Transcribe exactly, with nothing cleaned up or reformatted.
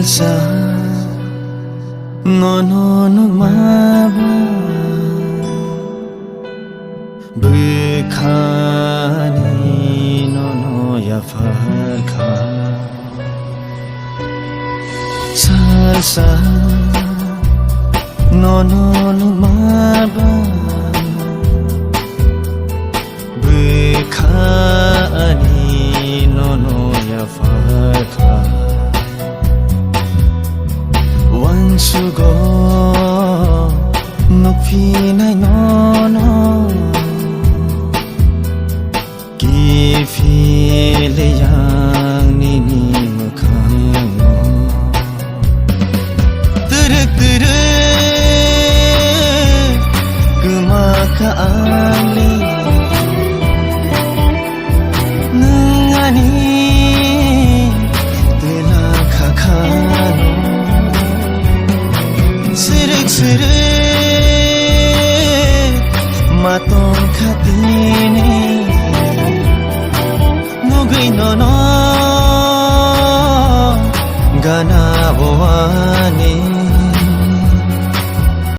Sa nono nukma ba bwkhani nono yaphar kha. Salsa nono nukma ba bwkhani nono yaphar kha. Uansugo nukphinai nono kiphilwi ang nini mwkhango. Twrwk twrwk kwma kha angni, nwng ani twla kha khano. Swrwk swrwk ma tong kha twi